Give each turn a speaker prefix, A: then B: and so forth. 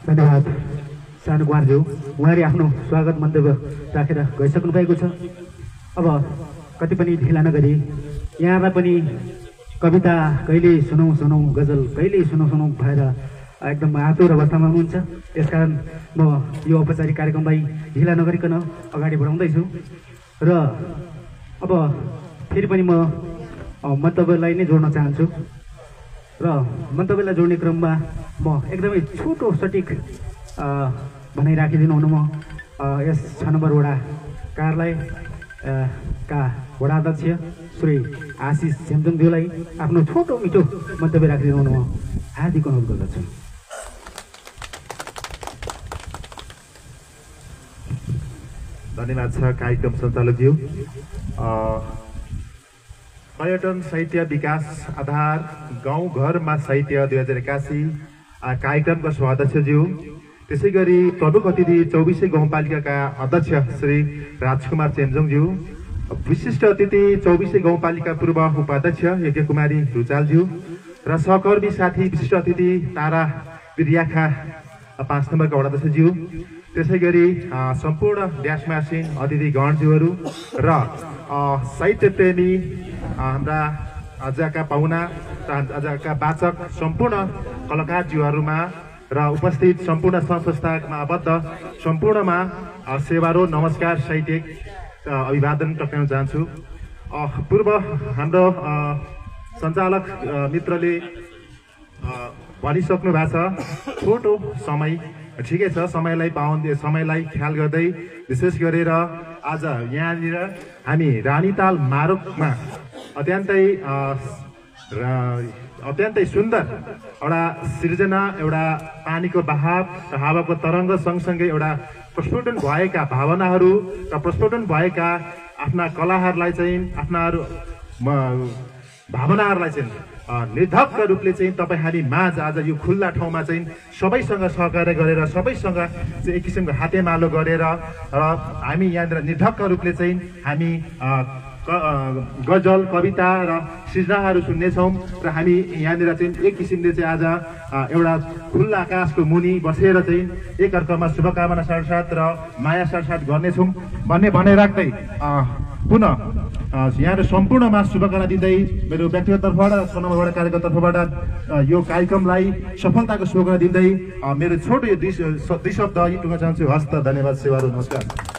A: धन्यवाद सानो कुमारज्यू, उहाँले आफ्नो स्वागत मन्तव्य राखेर गइसक्नु भएको छ। अब कति पनि ढिला नगरी यहाँलाई पनि कविता कहिले सुनौँ गजल कहिले सुनौँ भएर एकदम आतुर अवस्थामा हुनुहुन्छ। त्यसकारण म यो औपचारिक कार्यक्रमलाई ढिला नगरिकन अगाडि बढाउँदैछु र अब फेरि पनि म मन्तव्यलाई नै जोड्न चाहन्छु र मन्तव्यलाई जोड्ने क्रममा म एकदमै छोटो सटिक भनाइ राखिदिनु हुनु। म यस 6 नम्बर वडा कार्यालय का वडा अध्यक्ष श्री आशिष चेम्जोङज्यूलाई आफ्नो छोटो मिठो मन्तव्य राखिदिनु हुनु म हार्दिक अनुरोध गर्दछु।
B: धन्यवाद छ कार्यक्रम सञ्चालकज्यू। पर्यटन साहित्य विकास आधार गाउँघरमा साहित्य 2081 कार्यक्रमका सभाध्यक्षज्यू, त्यसै गरी प्रमुख अतिथि 24 गाउँपालिकाका अध्यक्ष श्री राजकुमार चेम्जोङज्यू, विशिष्ट अतिथि 24 गाउँपालिका पूर्व उपाध्यक्ष यज्ञकुमारी रुचालज्यू र सहकर्मी साथी विशिष्ट अतिथि तारा बिर्याखा 5 नम्बरका वडाध्यक्षज्यू, त्यसै गरी सम्पूर्ण ड्यासमासिन अतिथिगणज्यूहरू र साहित्य प्रेमी हाम्रा आजका पाहुना आजका वाचक सम्पूर्ण कलाकारज्यूहरूमा र उपस्थित सम्पूर्ण संस्थामा आबद्ध सम्पूर्णमा सेवारो नमस्कार साहित्यिक अभिवादन टक्राउन चाहन्छु। पूर्व हाम्रो सञ्चालक मित्रले भनिसक्नु भएको छ, छोटो समय ठिकै छ, समयलाई ख्याल गर्दै विशेष गरेर आज यहाँनिर हामी रानीताल मारोकमा अत्यन्तै सुन्दर एउटा सृजना, एउटा पानीको बहाव र हावाको तरङ्ग सँगसँगै एउटा प्रस्फुटन भएका भावनाहरू र प्रस्फुटन भएका आफ्ना कलाहरूलाई चाहिँ आफ्ना भावनाहरूलाई चाहिँ निर्धक्क रूपले चाहिँ तपाईँ माझ आज यो खुल्ला ठाउँमा चाहिँ सबैसँग सहकार्य गरेर सबैसँग चाहिँ एक किसिमको हातेमालो गरेर र हामी यहाँनिर निर्धक्क रूपले चाहिँ हामी गजल कविता र सृजनाहरू सुन्नेछौँ र हामी यहाँनिर चाहिँ एक किसिमले चाहिँ आज एउटा खुल्ला आकाशको मुनि बसेर चाहिँ एकअर्कामा शुभकामना साथसाथ र माया साथसाथ गर्नेछौँ भन्ने राख्दै पुनः यहाँको सम्पूर्णमा शुभकामना दिँदै मेरो व्यक्तिगत तर्फबाट र 6 नम्बर कार्यक्रम तर्फबाट यो कार्यक्रमलाई सफलताको शुभकामना दिँदै मेरो छोटो यो दुई शब्द टुङ्गा चाहन्छु। हस्त, धन्यवाद, सेवा, नमस्कार।